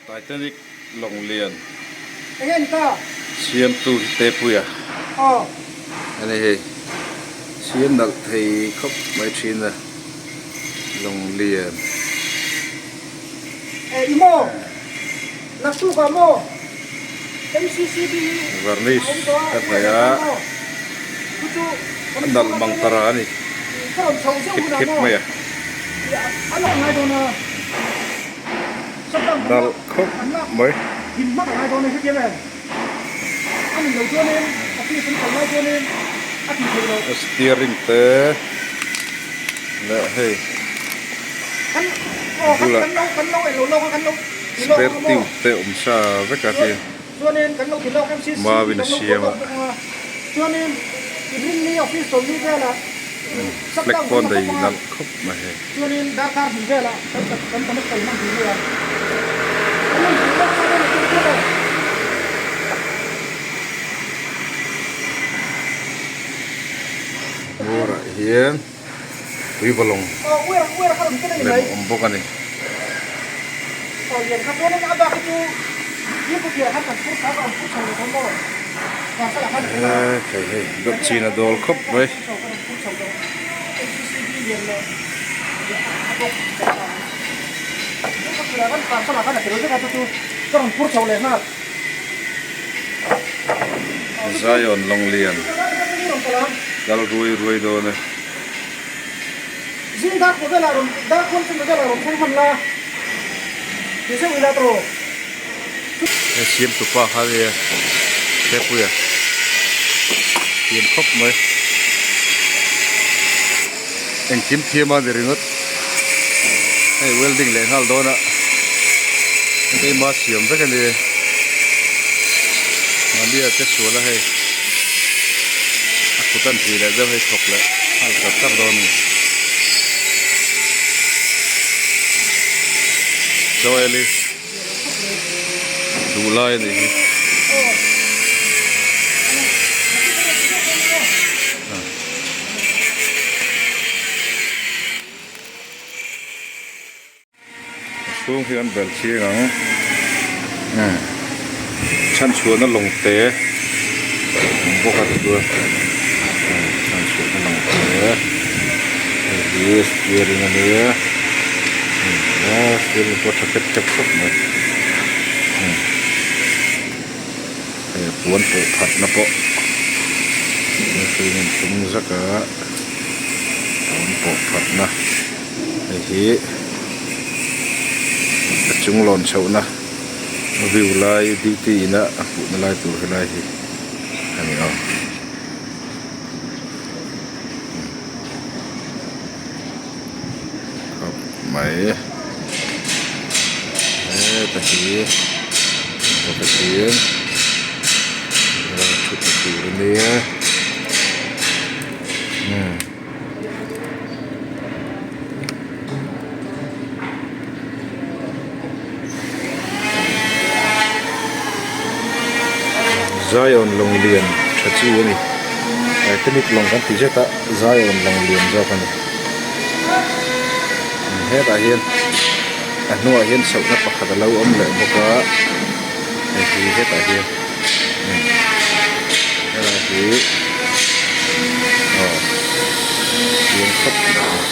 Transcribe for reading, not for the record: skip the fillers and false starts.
Titanic lawng lian siamtu hi Tepuia a ni hei siam nalh thei khawp mai thin a lawng lian. Varnish ka hnawih a a nalh mang ta ra a ni khep khep mai a. Nalh khawp mai. Steering te leh hei bulah spare tube te awm sa vek a ti mauin a siam a flag pawn daih nalh khawp mai hei. Chuanin darkar hnih velah kan kan connect thei hman tih mai a. Hmawrah hian tui balawng lem a awm bawk a ni. Hei hei dawt chin a dawl khawp mai. Zion Lawnglian kal ruai ruai dawn e. He siam tupa kha nia Hrepuia thiam khawp mai engkim thiam a ni ringawt hei welding leh nghal dawn a keima siam vek a ni mahnia che sual a hei a kut an tih leh deuh hei thawk leh nghal tak tak dawn a ni Joel-i. Duh lai a nih hi. A chhung hi an belh chiang ang. Chhanchhuahna lawng te awm bawk a tichuan chhanchhuahna lawng te hei hi steering a nia steering pawh a tha khep khep khawp mai hei puan pawh phatna pawh mihring in tum zak a puan pawh phatna hei hi a chung lawn chhohna. View lai duty ina a hmuhna lai tur helai hi a ni a. Khawp mai heta hi bawk a tin thutna tur a nia umm. Zion lawng lian tha chi a ni Titanic lawng kan ti zet a Zion lawng lian zawk a ni hetah hian a hnuaiah hian chhohna pakhat a lo awm leh bawk a hei hi hetah hian helai hi. Aw chiang khawp mai.